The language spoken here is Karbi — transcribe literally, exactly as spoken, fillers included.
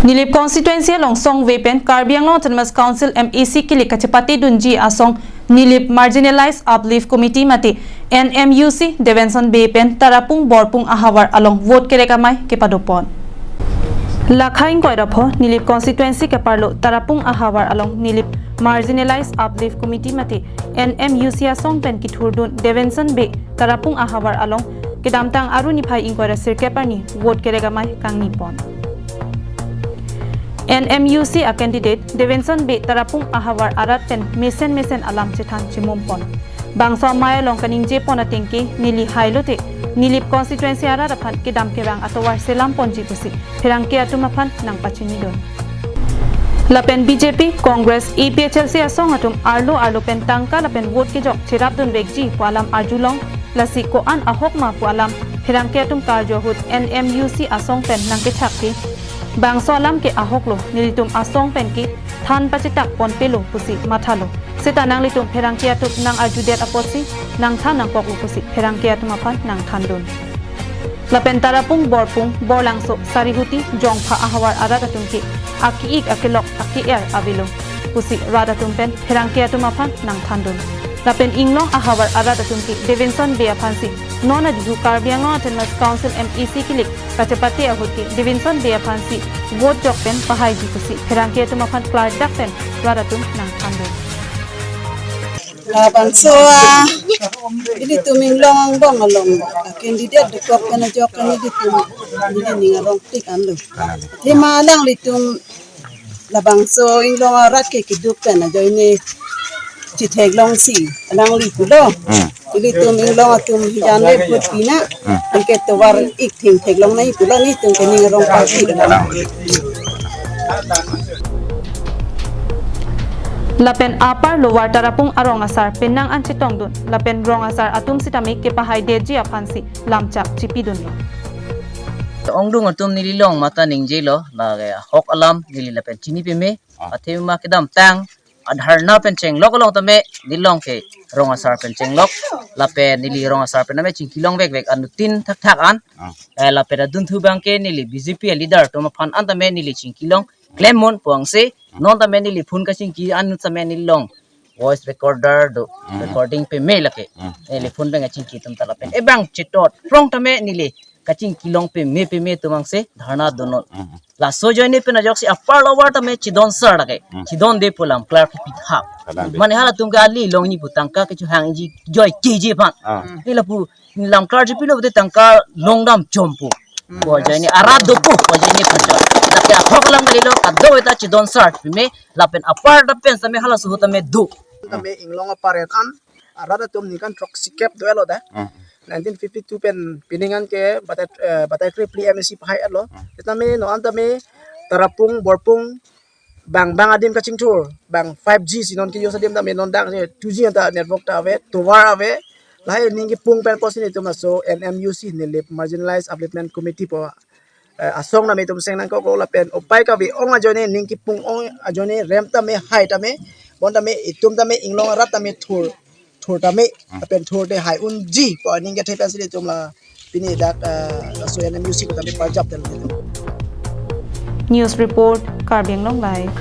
Nilip constituency along songve pen Karbi Anglong Autonomous Council M A C kilik kachepate dunji asong Nilip Marginalized Uplift Committee mate N M U C Devenson Bey pen Tarapung Borpung ahavar along vote kerek amei kepadopon. Lakha ingkoi ra pho Nilip constituency keparlo Tarapung ahavar along Nilip Marginalized Uplift Committee mate N M U C asong pen kethurdun Devenson Bey Tarapung ahavar along kedamtang Aru niphai ingkoi ra sirkep arni vote kerek amei kangnipon. N M U C a candidate Devenson Bey Tarapung ahavar arat pen mesen mesen alam chethan chemumpon. Bangso amei along kaningjepon atengke neli hailote Nilip constituency arat aphan kedam kevang atovar selamponji pusi pherangke atum aphan nangpachinidun. Lapen B J P, Congress, A P H L C asong atum arlo arlo pen tangka lapen vote kejok cherapdunvekji pu alam arjulong, lasi ko-an ahok ma pu alam pherangke atum karju ahut N M U C asong pen nangkechakji. Bangso alam ke ahoklo, nelitum asong pen ke than pachetakponpelo pusi mathalo. Seta nanglitum pherangke atum nang arjudet apotsi nangthan nangkoklo pusi pherangke atum aphan nangthandun. Lapen Tarapung, Borpung, Borlangso, Sarihuti, Jongpha ahavar arat atum ke aki-ik akelok ake-er avelo pusi rat atum pen pherangke atum aphan nangthandun. Lapen inglong ahavar arat atum ke Devenson Bey aphansi non adihu Karbi Anglong Autonomous Council M A C kilik kachepate ahut ke Devenson Bey aphansi vote jok pen pahaiji pusi pherangke atum aphan klardak pen rat atum nangthandun. Labangso a, ilitum inglong angbong along a candidate dokok pen ajok pen ilitum neli ning arong tik anlo. Athema alanglitum labangso inglong arat ke keduk pen ajoine chetheklongsi alangli pulo. Hmm. Ilitum inglong atum hijan le vote pina. Hmm. Anke tovar ik thengtheklong nangji pulo, nelitum ke ning arong party. Alang. Lapen apar Lower Tarapung arong asar penang an chetongdun, lapen rong asar atum sitame kepahaidetji aphansi lamchak chipidunlo. Ongdung atum neli long mata ningjelo, lake ahok alam neli lapen chini peme, ah, athema kedamtang adharna pen chenglok along tame neli long ke rong asar pen chenglok, lapen neli rong asar pen tame chingkilong vekvek anuttin thakthak an. Ah. Eh, lapen adunthu abang ke neli B J P a leader atum aphan an tame neli chingkilong klemmun puangse, non tame neli phone kachingki anut tame neli long voice recorder do, mm, recording peme lake. Mm. Neli phone pen kachingki atum ta lapen ebang chetot prong tame neli kachingkilong peme peme atum angse dharna dunnon. Mm. Laso ajoine pen ajoksi apar Lower tame chedon sar lake. Mm. Chedonde pu alam klar kepithak. Kalang de. Mane halatum ke ali longni pu tangka kechohangji joi keji aphan. Ah. Neli lapu lam klar chipilo pute tangka longdam chompo. Hmm. Pu ajoine arat dopo, pu ajoine panchot. Lake ahok alam kalilo, kadokave ta chedon sar peme, lapen apar ta pen same halaso ahut tame do. Tame inglong apar an, arat atum ningkan throksikep do-etlo da. Hmm. Nineteen fifty-two pen pining an ke batai, eh, batai krepli M A C pahai-etlo. Hmm. Tame non an tame Tarapung, Borpung, bang bang adim kachingthur, bang five G si non ke-use adim tame non dak je two G anta network ta ave, tovar ave, lahai ning kipung pen pusi nelitum laso N M U C Nilip Marginalized Upliftment Committee pu, eh, asong tame itum seng nangkoklo lapen upai kave-ong ajoine ning kipung ong ajoine rem tame hai tame, bon tame itum tame inglong arat tame thur, thur tame, hmm, lapen thurte hai unji pu aning kethe pensi nelitum la pini dak, eh, laso N M U C ko tame parjap dan nelitum. News report, Karbi Anglong Live.